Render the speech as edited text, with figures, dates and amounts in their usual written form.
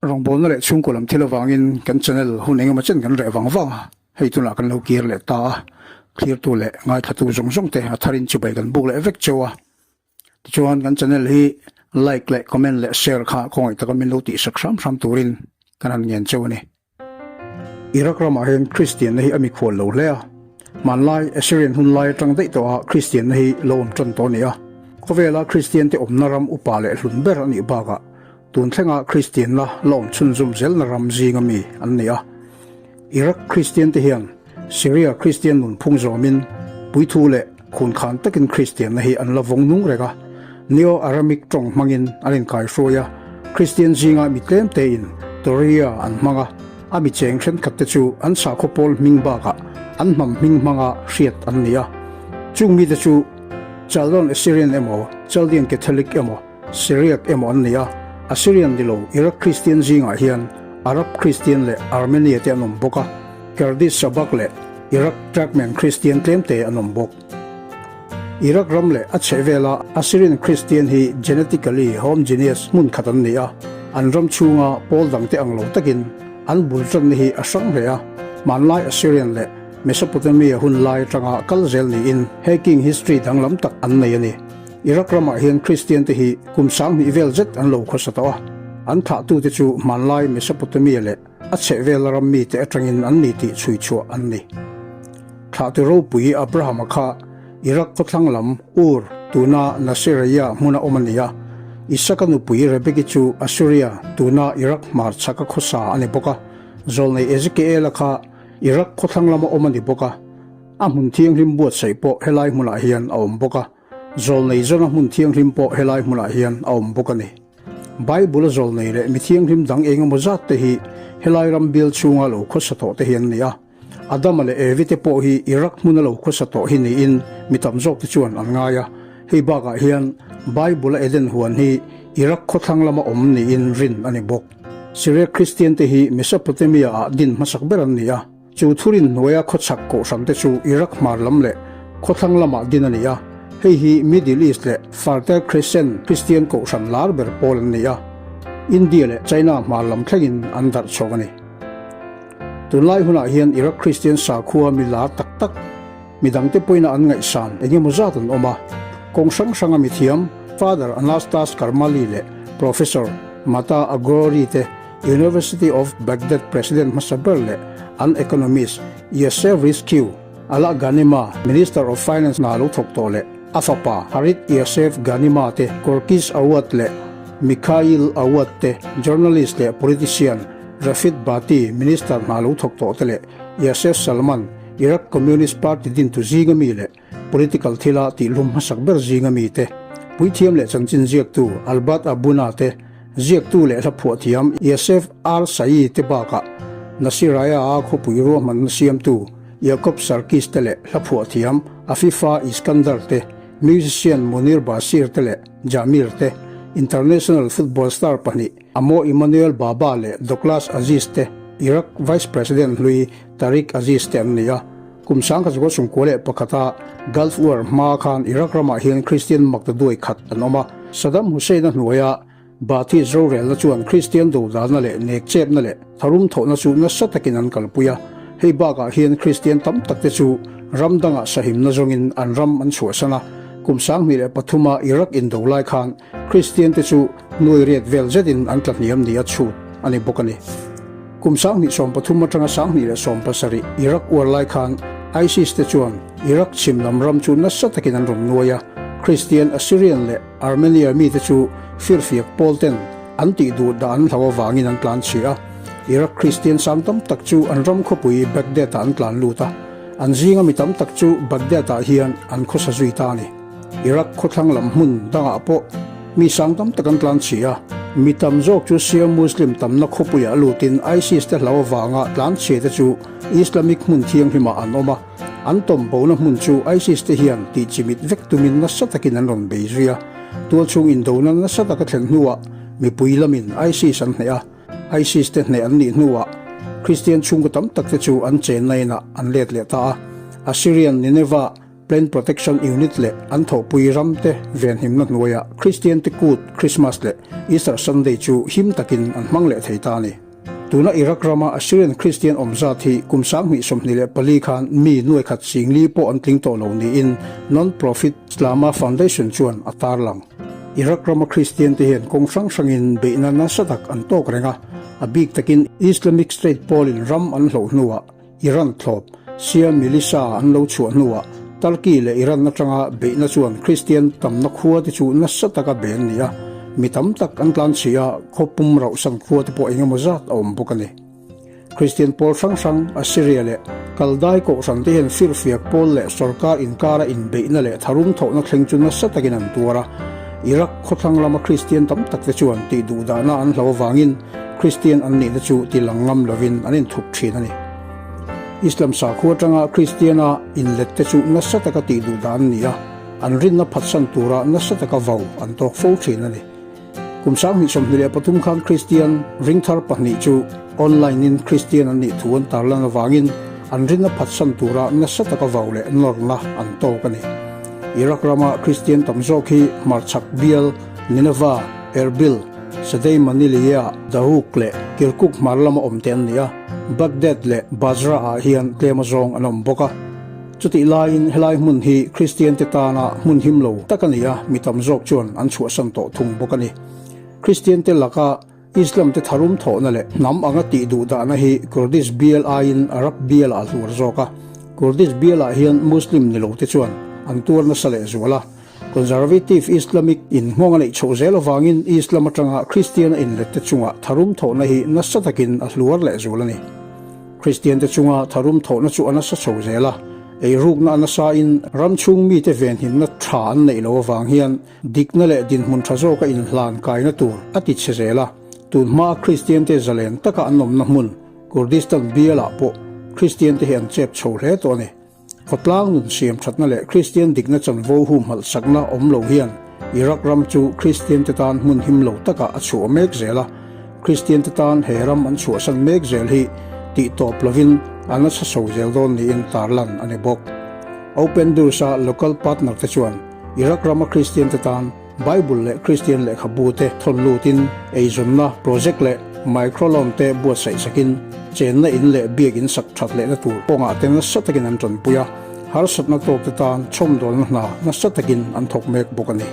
Rawngbawlna leh chhungkaw lam thil avangin kan channel hun engemaw chen kan reh vang vang a, hei tunah kan lo kir leh ta a, thlirtu leh ngaithlatu zawng zawng te a tharin chibai kan buk leh vek cheu a. Tichuan kan channel hi like leh comment leh share kha khawngaih taka min lo tihsak hram hram turin kan han ngen cheu a ni. Iraq ramah hian Kristianna hi a mikhual lo hle a, hmanlai Assyrian hun lai atang daih tawha Kristianna hi lo awm tan tawh a ni a. Khawvela Kristiante awmna ram upa leh hlun ber a nih bakah tun thlenga Kristianna la awm chhunzawm zelna ram zinga mi an ni a. Iraq Kristiante hian Syria Kristian nunphung zawmin puithu leh khunkhan takin Kristianna hi an la vawng nung reng a. Neo-Aramic tawng hmangin an inkaihruai a, Kristian zinga mi tlem tein Toria an hmang a, a mi cheng thenkhat te chu an sakhaw pawl hming bakah an hnam hming hmanga hriat an ni a. Chung mite chu Chaldean Assyrian emaw, Chaldean Catholic emaw, Syriac emaw an ni a, Assyrian ni lo Iraq Kristian zingah hian Arab Kristian leh Armenia te an awm bawk a, Kurdish Shabak leh Iraq Turkmen Kristian tlemte an awm bawk. Iraq ram leh a chhehvela Assyrian Kristian hi genetically homogeneous hmun khat an ni a, an ram chhunga pawl dangte ang lo takin an bul tanna hi a hrang hle a, hmanlai Assyrian leh Mesopotamia hun lai atanga kal zel niin hacking history danglam tak an nei a ni. Iraq ramah hian Kristian te hi kum 2000 vel zet an lo khawsa tawh a, an thlahtute chu hmanlai Mesopotamia leh a chhehvela ram mite atangin an ni tih chhui chhuah an ni. Thlahtu ropui Abrahama kha Iraq khawthlang lam Ur tuna Nasiriyah hmuna awm a ni a, Isaka nupui Rebeki chu Assuria tuna Iraq hmarchhaka khawsa a ni bawk a, zawlnei Ezekiela kha Iraq khawthlang lama awm a ni bawk a, a hmun thianghlim buatsaih pawh helai hmunah hian a awm bawk a, zawlnei zawna hmun thianghlim pawh helai hmunah hian a awm bawk a ni. Bible a zawlnei leh mi thianghlim dang eng emaw zat te hi helai ram bial chhunga lo khawsa tawh te hi an ni a. Adama leh Evi te pawh hi Iraq hmuna lo khawsa tawh hi niin mi tam zawk te chuan an ngai a. Hei bakah hian Bible a Eden huan hi Iraq khawthlang lama awm niin rin a ni bawk. Syria Kristian te hi Mesopotamia ah din hmasak ber an ni a. Chu thurin hnuaia khawchhak kohhran te chu Iraq hmar lam leh khawthlang lamah din a ni a, hei hi Middle East leh Fertile Crescent Kristian kohhran lar ber pawl an ni a, India leh China hmar lam thlengin an darh chhuak a ni. Tunlai hunah hian Iraq Kristian sakhua mi lar tak tak, midangte pawhin an ngaihsan eng emaw zat an awm a, kawng hrang hranga mithiam Father Anastas Karmali leh Professor Mata Agori te University of Baghdad President hmasa ber leh an economist Yasser Rizkiw, Alaa Ghanima, Minister of Finance hna lo thawk tawh leh a fapa Harith Yasef Ghanima te, Korkis Awad leh Mikhail Awad te, journalist leh politician Rafid Bati, Minister hna lo thawk tawh te leh Yasef Salman, Iraq Communist Party dintu zinga mi leh political thila tihlum hmasak ber zinga mi te, puithiam leh chanchin ziaktu Albert Abuna te, ziaktu leh hla phuahthiam Yasef R. Sayi te bakah Nasiraya-a khawpui ruahmanna siamtu Yacob Sarkis te leh hla phuahthiam Afifa Iskandar te, musician Munir Basir te leh Jamir te, international football star pahnih Amo Emmanuel Baba leh Douglas Aziz te, Iraq Vice President hlui Tariq Aziz te an ni a. Kum 1991-a Gulf War hma khan Iraq ramah hian Kristian maktaduai khat an awm a. Saddam Hussein-a hnuaia Baathist rorelna chuan Kristian dodalna leh nekchepna leh tharum thawhna chu nasa takin an kalpui a. Hei bakah hian Kristian tam takte chu ram dangah sahimna zawngin an ram an chhuahsan a. Kum 2003-a Iraq indo lai khan Kristiante chu nuai riat vel zetin an tla hniam ni a chhut a ni bawk a ni. Kum 2013 atanga 2017 Iraq war lai khan ISIS te chuan Iraq chhim lam ram chu nasa takin an rawn nuai a, Kristian Assyrian leh Armenia mite chu firfiak pawl ten an tih duh dah an hlau avangin an tlan chhi a. Iraq Kristian sang tam tak chu an ram khawpui Baghdad ah an tlan lut a, an zinga mi tam tak chu Baghdad ah hian an khawsa zui ta a ni. Iraq khawthlang lam hmun dangah pawh mi sang tam tak an tlan chhi a, mi tam zawk chu Shia Muslim tamna khawpuiah lutin ISIS te hlau avanga tlan chhi te chu Islamic hmun thianghlimah an awm a, an tawm bona hmun chu ISIS te hian tih chimit vek tumin nasa takin an rawn bei zui a, tualchhung indona nasa taka thlen hnuah mipui lamin ISIS an hneh a, ISIS te hneh an nih hnuah Kristian chhungkaw tam tak te chu an chenna inah an let leh ta a, Assyrian Nineveh. Plane Protection Unit leh an thawhpui ramte venhimna hnuaiah Kristiante kut Christmas leh Easter Sunday chu him takin an hmang leh thei ta a ni. Tuna Iraq rama Assyrian Kristian awm zat hi kum 2024 khan mi nuaikhat singli pawh an tling tawh lo niin non-profit Slama Foundation chuan a tarlang. Iraq rama Kristian te hian kawng hrang hrangin beihna nasa tak an tawk reng a, a bik takin Islamic State pawlin ram an hloh hnuah Iran thlawp, Shia militia an lo chhuah hnuah Turkey leh Iran atanga beihna chuan Kristian tamna khua te chu nasa taka bei an ni a, mi tam tak an tlan chhi a, khaw pum rauhsan khua te pawh engemaw zat a awm bawk a ni. Kristian pawl hrang hrang, Assyria leh Kaldai kohhran te hian firfiak pawl leh sorkar inkara inbeihna leh tharum thawhna thleng chu nasa takin an tuar a, Iraq khawthlang lama Kristian tam tak te chuan tih duhdahna an hlo avangin Kristian an nihna chu ti lang ngam lovin an inthup thin a ni. Islam sakhua atanga Kristiana inlet te chu nasa taka tih duh dah an ni a, an rinna phatsan tura nasa taka vau an tawk fo thin a ni. Kum 2023 khan Kristian ringthar pahnih chu online-in Kristian an nih thu an tarlan avangin an rinna phatsan tura nasa taka vau leh nawrna an tawk a ni. Iraq rama Kristian tam zawk hi hmarchhak bial Nineveh, Erbil, Sadei Manilia, Dahuk leh Kirkuk hmar lama awm te an ni a, Baghdad leh Basra ah hian tlem azawng an awm bawk a. Chutih laiin helai hmun hi Kristian te tana hmun him lo tak a ni a, mi tam zawk chuan an chhuahsan tawh thung bawk a ni. Kristian te laka Islam te tharum thawhna leh hnam anga tih duh dahna hi Kurdish bial aiin Arab bialah a hluar zawk a, Kurdish bialah hian Muslim ni lo te chuan an tuar nasa lehzual a. Conservative Islamic in nghawng a neih chhoh zel avangin Islam atanga Kristian a inlet te chunga tharum thawhna hi nasa takin a hluar leh zual a ni. Kristian te chunga tharum thawhna chu a nasa chho zel a, eirukna a nasain ram chhung mite venhimna tha an neih loh avang hian dikna leh dinhmun tha zawka inhlan kaina tur a ti chhe zel a. Tun hmaa Kristian te zalen taka an awmna hmun Kurdistan bialah pawh Kristian te hi an chep chho hle tawh a ni. Khawtlang nun siam thatna leh Kristian dikna chanvo humhalh sakna awm lo hian Iraq ram chu Kristian te tan hmun him lo takah a chhuah mek zel a, Kristian te tan he ram an chhuahsan mek zel hi tih tawp lovin a nasa chho zel dawn niin tarlan a ni bawk. Open Doors-a local partner te chuan Iraq rama Kristian te tan Bible leh Kristian lehkhabu te thawn lutin eizawnna project leh microloan te buatsaih sakin chenna in leh biak in sak that lehna tur kawngah te nasa takin an tanpui a, harsatna tawk te tan chhawmdawlna hna nasa takin an thawk mek bawk a ni.